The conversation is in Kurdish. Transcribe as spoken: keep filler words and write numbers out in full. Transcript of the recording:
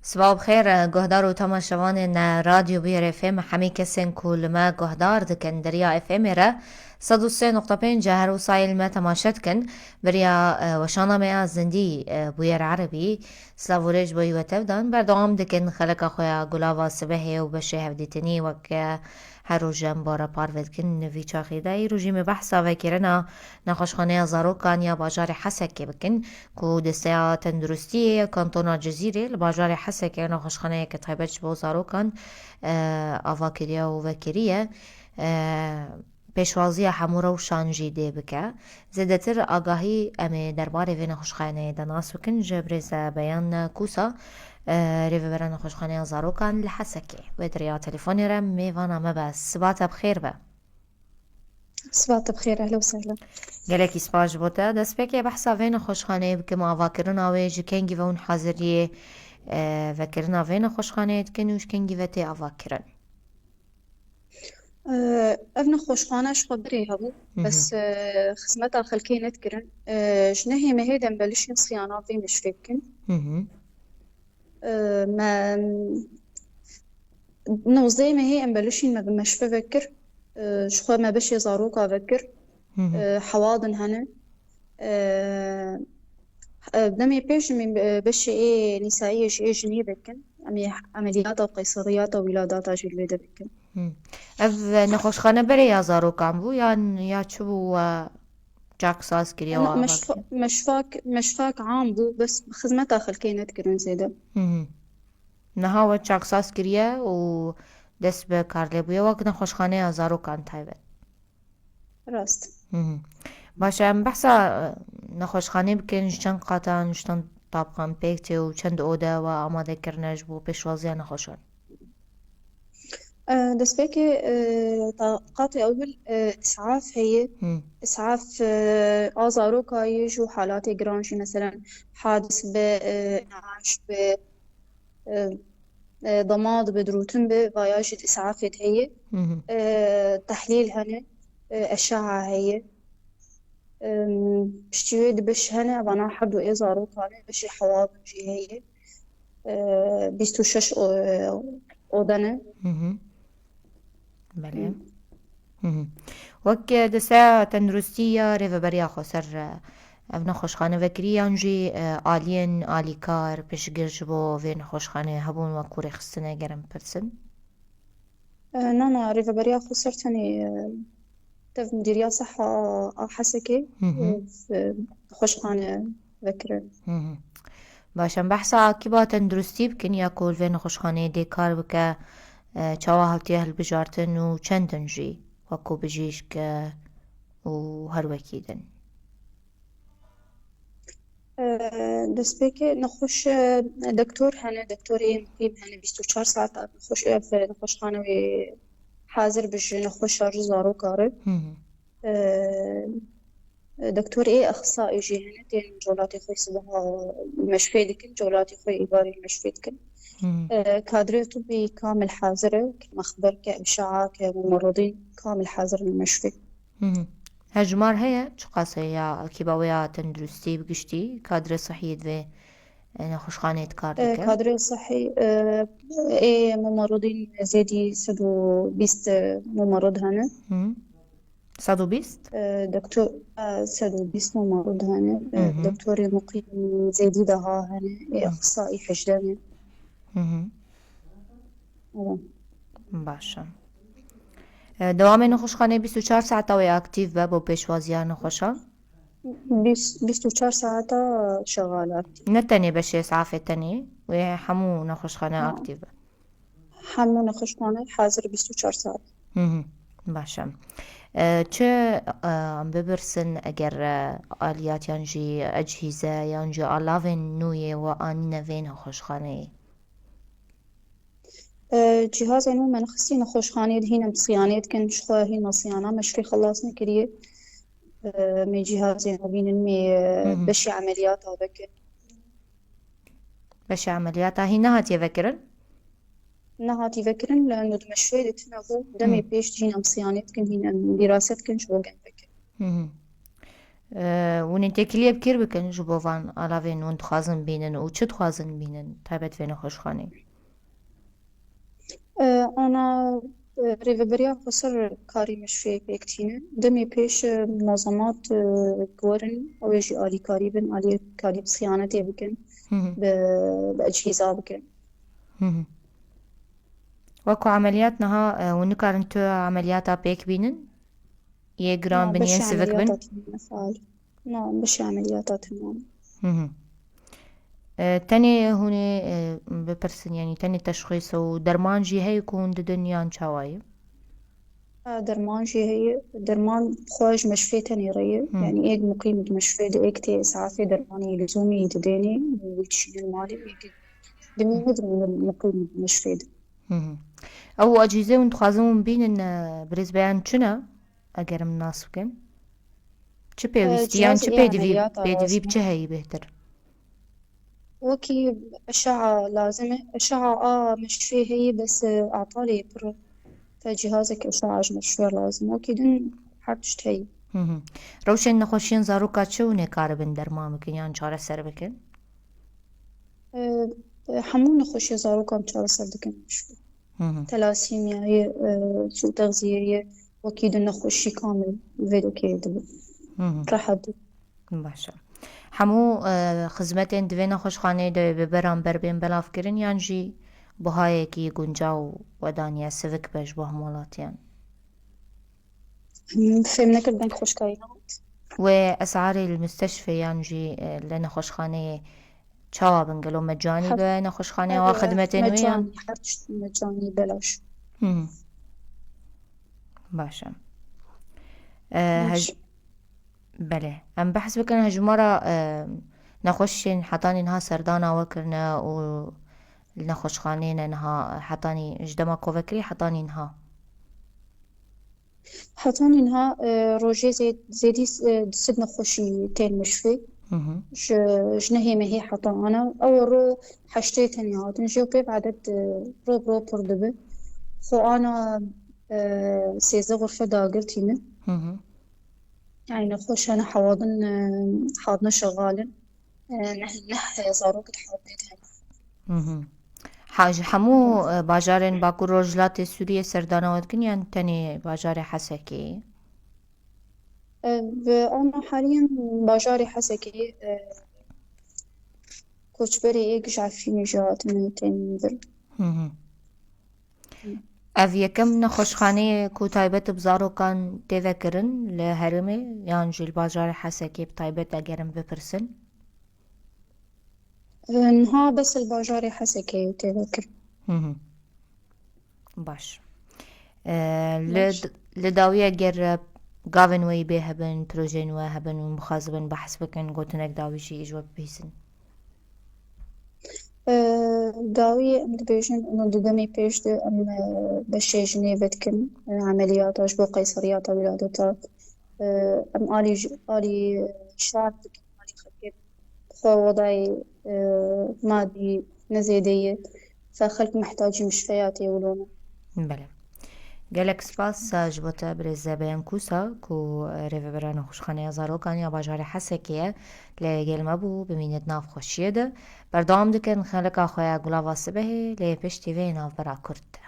Sibav xêr, guhdar û temaşevanên Radyo Bûyer F M, hemî kesên ku li me guhdar dikin, deriya F M'ê re sed û sê nokta pênc, her wisa yê li me temaşe dikin. Beriya, e, weşana me ya zindî, e, Bûyer Erebî, silav û rêz bo wî we tev dan. Berdewam dikin xeleka xwe ya Gulava Sibehê û beşê hevdîtinî wek, e, her roj em bo re parve dikin. Vî çaxê de îro jî me behsa vekirina nexweşxaneya zarokan ya bajarê Hesekê bikin, ku desteya tenduristiyê ya kantona Cizîrê li bajarê Hesekê nexweşxaneyeke taybet ji bo zarokan, e, ava kiriye û vekiriye. E, pêşwaziya hemû rewşan jî dê bike. Zêdetir agahî em ê derbarê vê nexweşxaneyê de nas bikin ji birêze Beyan Kûsa, e, rêvebera nexweşxaneya zarokan li Hesekê. Wê di rêya telefonê re mêvana me be. Siba te bi xêr be. Siba te bi xêr, ehlen û sehlen. Gelekî spas ji bo te. Destpêkê behsa vê nexweşxaneyê bikim, avakirina wê, ji kengî ve hûn haziriyê, e, vekirina vê nexweşxaneyê dikin û ji kengî ve tê avakirin? E, ev nexweşxane ji xwe berê hebû, Hı hı. bes, e, xizmeta xelkê nedikirin. E, ji nehê mehê de em belişîn siyana vê meşvê bikin. Hı hı. E, me, nozdehê mehê em belişîn me bi meşve vekir. E, ji xwe me beşê zaroka vekir. Hı hı. E, hewadin hene. E, e, demê pêş em ê, e, beşê ê nîsayiyê ji ê jinî bikin. Em ê emeliyata û qeyseriyata û wîladata jî li wê de bikin. Hı. Ev nexweşxane berê ya zarokan bû yan ya çi bû we çaksaz kiriye Na, we meşfa-, avakirin? Meşfak, meşfak am bû, bes xizmeta xelkê nedikirin zêde. Hı hı. Niha we çaksaz kiriye û dest bi kar lê bûye wek nexweşxaneya zarokan taybet. Rast. Hı hı. Baş e, em behsa, e, nexweşxanê bikin, ji çend qatan, ji çend tabqan pêk tê û çend ode we amade kirine ji bo pêşwaziya nexweşan? E, destpêkê, e, ta-, qatê ewil, e, îsaf heye. Hı. Îsaf, e, a zaroka yê ji halatê giran jî, meselen, hadis be, e, naaş be, e, e, dema dibe, dirûtin be, vaya jî di îsafê de heye. Hı hı. E, tehlîl hene, e, eşeha heye. Em, piştî wê di beş hene, vana her du ê zarokan e, beşê hewadin jî heye. E, bîst û şeş o-, e, ode ne. Hı hı. Belê. Hı. Hı hı. Wek, e, desteya tenduristî ya Rêveberiya Xweser, e, ev nexweşxane vekirî yan jî, e, aliyên alîkar piştgir ji bo vê nexweşxanê hebûn wek ku rêxistine gerim pirsin? E, na, na, Rêveberiya Xweser tenê, e, tev Mudîriya Seha a Hesekê, Hı hı. e, nexweşxane vekire. Hı hı. Baş, em behsa akiba tenduristî bikin ya ku li vê nexweşxaneyê dê kar bike, e, çawa hatiye hilbijartin û çend in jî wek ku bijîşk e û her wekî din? E, destpêkê nexweş, e, doktor hene, doktorê muqîm hene, bîst û çar saet nexweş, e, nexweşxane wê hazir bi ji nexweşa ji zaroka re. Hı hı. E, doktorê ixtisaî jî hene, tên colatê xwe sibeha meşfê dikin, colatê xwe îbarî meşfê dikin. Hı hı. E, kadrê tibî kamil hazir e, ke mexber, ke eşaa, ke mumeridîn kamil hazir in meşfê. Hı hı. Hejmar heye, çiqas heye ya ekiba wê ya tenduristî bi giştî, kadrê sihiyê divê, e, nexweşxaneyê dikar E, dike? Kadrê sihî, e, ê mumeridîn zêdî sed û bîst mumerid hene. Hı. Sed û bîst? E, doktor, e, sed û bîst mumerid hene. E, Hı hı. Doktorê muqîm zêdî daha hene. Ê Hı. ixtisaî hejdeh ne. Hı hı. Evet. Baş e. E, dewamê nexweşxanê bîst û çar saeta wê aktîf be bo pêşwaziya nexweşan? Bîst, bîst û çar saeta şegal e. Ne tenê beşê îsafê tenê, wê hemû nexweşxane Ha. aktîf be. Hemû nexweşxane hazir bîst û çar saet. Hı hı. Baş e. E, çi, e, em bipirsin eger, e, aliyat yan jî ecihîze yan jî alavên nû yê we anîne vê nexweşxaneyê? E, cîhazên nû me nexistî nexweşxaneyê, hîn em siyanê dikin, ji xwe hîn me siyana meşfê xelas nekiriye. E, me cîhazên nû bînin, me, e, Hı hı. beşê emeliyata vekin. Beşê emeliyata hîn nehatiye vekirin? Nehatî vekirin, li Nûdmeşûyê de tune bû. Demê Hı. pêş jî em siyanê dikin, hîn em dîrase dikin ji bo gen vekirin. Hı hı. Hûn ê têkiliyê bi kî re bikin ji bo van alavên hûn dixwazin bînin û çi dixwazin bînin, taybet vê nexweşxaneyê? Ana rêveberiya xweser karî meşrûyê pêk tîne. Demê pêş munazemat giwerin, ew ê jî alîkarî bin, alîkarî bi siyanetê bikin, bi bi ecîza bikin. Wek ku emeliyat niha hûn nikarin tu emeliyata pêk bînin? Yê giran bin, yên sivik bin? Na, beşê emeliyata tune. Tenê hûn ê bipirsin, yanî tenê teşxîs û derman jî heye ku hûn didin yan çawa ye? Derman jî heye. Derman xwe ji meşfê tenê re ye. Yanî êk muqîm di meşfê de, êk tê îsafê dermanê lizûmî didênê, wî dişînin malê, êk dimîne dimîne muqîm di meşfê de. Ew ecîzê hûn dixwazin hûn bînin, birêz Beyan, çi ne? Eger em nas bikin. Çi pêwîstî yan çi pêdivî, pêdivî bi çi heyî bêhtir? Wekî eşe'a lazim e. Eşe'a a meşfê heyî, bes atalê pir e. Te cihazek eşe'a ji meşfê lazim. Wekî din her tişt heyî. Rewşên nexweşiyên zaroka çi hûn ê karibin derman bikin yan çareser bikin? Hemû nexweşiya zarokan çareser dikin meşfê. Telasîmya ye, sû texziyê ye, wekî di nexweşî kamil vê dokê dibe. Rehet dibe. Baş e. Hemû xizmetên di vê nexweşxaneyê de bi beramber bên belavkirin yan jî buhayekî guncaw we daniye sivik be ji bo hemû welatiyan? Fêm nekir, deng xweşkayî nehat. Wê esarê li misteşfê yan jî li nexweşxaneyê çawa bin? Gelo mecanî be nexweşxaneya wan xidmetên wê yan? Mecanî, her tişt mecanî, belaş. Baş e. Belê. Em behs bikin hejmara nexweşên hetanî niha serdana we kirine û li nexweşxaneyê ne niha hetanî ji dema ku vekirî hetanî niha. Hetanî niha rojê zêdî du sed nexweşî tên meşfê. Ji nehê mehê heta ana. Ew ro heştê tenê hatin. Jê pêv edet ro bi ro pir dibe. Xwe ana sêzdeh xurfe dagirtî ne. Yanî nexweş hene hewadin hatine şexalin. Neh, neh zarok di hewlê de hene. Ha, ji hemû bajarên Bakur Rojhilatê Sûriyê serdana we dikin yan tenê bajarê Hesekê? Bi ana haliyen bajarê Hesekê koçberê êk ji Efrînê jî hatine tên vir. Ev yekem nexweşxaneyê ku taybet bi zarokan tê vekirin li herêmê yan jî li bajarê Hesekê bi taybet eger em bipirsin? Niha bes li bajarê Hesekê tê vekirin. Baş. Li dawiya ger gavên we yî bê hebin, projeyên we hebin û bixwazibin behs bikin, gotinek dawî jî ji we bibihîzin. Dawî em dibêjin, û di demê pêş de em beşê jinê vedikin emeliyata ji bo qeyseriyata wîladeta. Em alî alî şar dikin, alî xelkê xwe wedayê madî ne zêde ye. Fe xelk mihtacî mişfeya tê wilo ne. Belê. Gelek spas ji bo te birêz Beyan Kûsa ku rêvebera Nexweşxaneya Zarokan ya bajarê Hesekê ye. Lê gel me bû, bimîne di nav xweşiyê de. Berdewam dikin xeleka xwe ya Gulava Sibehê lê piştî vê navbera kurt de.